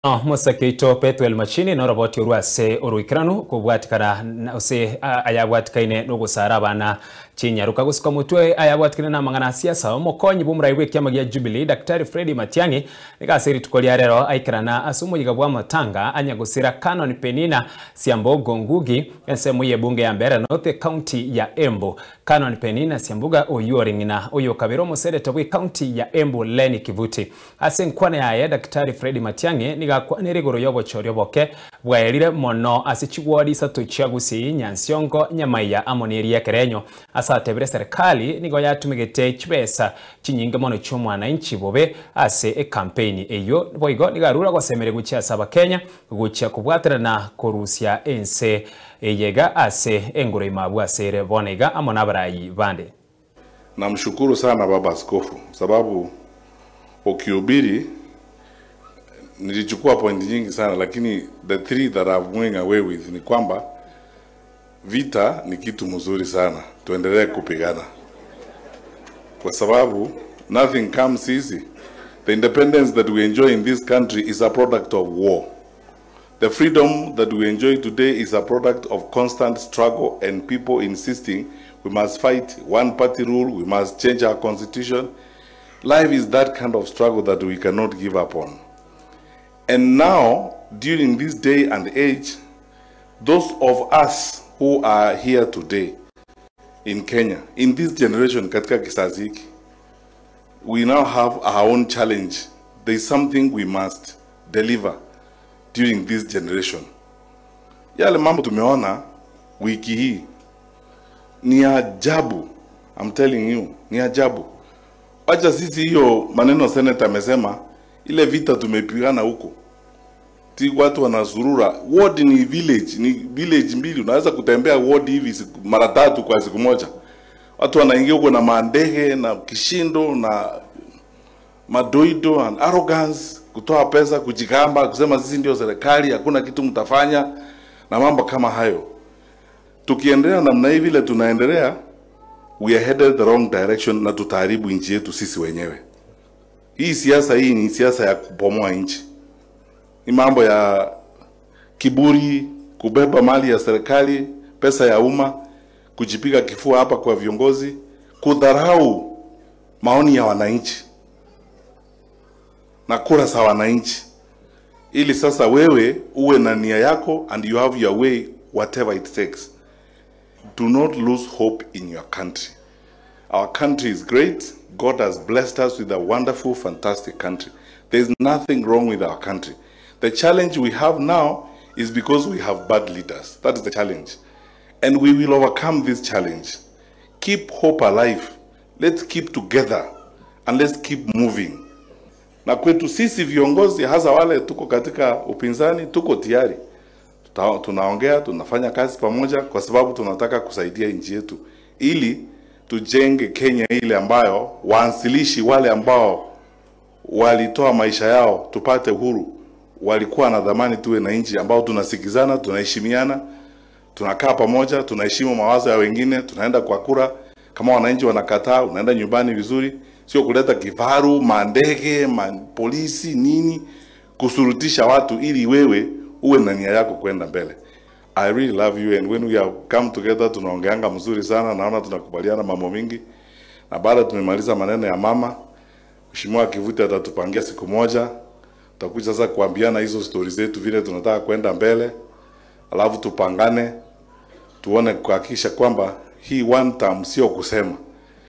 Musakeito Petwel Machini no roboti urwase uruikranu kubwatikana ose ayabwatikaine no gusara bana chinyaruka gusuka mutwe ayabwatikana na mangana siasa omokonyi bumuraiwe kyama gya Jubilee Daktari Freddy Matiang'i nikasiri tukolia rero aikrana asumu bwa matanga anyagusira Canon Penina Siambogo Ngugi ensemu ye bunge ya Mbeere North County ya Embu. Canon Penina Siambuga oyoringina oyo kabiro musereta bwe County ya Embu Leni Kivuti ase nkwana yaye Daktari Freddy Matiang'i nirigoro yobochorio boke bwaerire mono ase chigwadi isato chiagusi Nyansiongo Nyamaiya amoneria Kerenyo asatebere serikali nigo yatumigete chibesa chinyinge mono ch'omwananchi bobe ase e campaign eyo boigo nigarura gwasemere guchia saba Kenya guchia kubwaterana korusia ense eyega ase engoro imabwa asere bonega amona barayi bande. Namshukuru sana baba askofu sababu ukihubiri nilichukua point nyingi sana, lakini the three that I'm going away with ni kwamba vita ni kitu mzuri sana, tuendelee kupigana kwa sababu nothing comes easy. The independence that we enjoy in this country is a product of war. The freedom that we enjoy today is a product of constant struggle and people insisting we must fight one party rule, we must change our constitution. Life is that kind of struggle that we cannot give up on. And now, during this day and age, those of us who are here today in Kenya, in this generation, katika kizazi hiki, we now have our own challenge. There is something we must deliver during this generation. Yale mambo tumeona wiki hii ni ajabu. I'm telling you, ni ajabu. Wacha sisi hiyo maneno senator amesema, ile vita tumepigana huko. Ti watu wanazurura. Ward ni village, ni village mbili. Unaweza kutembea ward hivi mara tatu kwa siku moja. Watu wanaingia huko na mandege na kishindo na madoido and arrogance, kutoa pesa, kujigamba, kusema sisi ndio serikali, hakuna kitu mtafanya na mambo kama hayo. Tukiendelea namna hivi vile tunaendelea, we are headed the wrong direction na tutaharibu nchi yetu sisi wenyewe. Hii siasa hii ni siasa ya kubomoa nchi. Ni mambo ya kiburi, kubeba mali ya serikali, pesa ya umma, kujipiga kifua hapa kwa viongozi, kudharau maoni ya wananchi na kura za wananchi. Ili sasa wewe uwe na nia yako and you have your way whatever it takes. Do not lose hope in your country. Our country is great. God has blessed us with a wonderful, fantastic country. There's nothing wrong with our country. The challenge we have now is because we have bad leaders. That is the challenge. And we will overcome this challenge. Keep hope alive. Let's keep together and let's keep moving. Na kwetu sisi viongozi, hasa wale tuko katika upinzani, tuko tayari. Tunaongea, tunafanya kazi pamoja kwa sababu tunataka kusaidia nchi yetu ili tujenge Kenya ile ambayo waanzilishi wale ambao walitoa maisha yao tupate uhuru walikuwa na dhamani. Tuwe na nchi ambao tunasikizana, tunaheshimiana, tunakaa pamoja, tunaheshimu mawazo ya wengine, tunaenda kwa kura. Kama wananchi wanakataa, unaenda nyumbani vizuri, sio kuleta kifaru, mandege, polisi nini kusurutisha watu ili wewe uwe na nia yako kwenda mbele. I really love you, and when we have come together tunaongeanga mzuri sana, naona tunakubaliana mambo mingi. Na baada tumemaliza maneno ya mama, Mheshimiwa Kivuti atatupangia siku moja. Tutakuja sasa kuambiana hizo stories zetu vile tunataka kwenda mbele. Alafu tupangane tuone kuhakikisha kwamba hii one term sio kusema.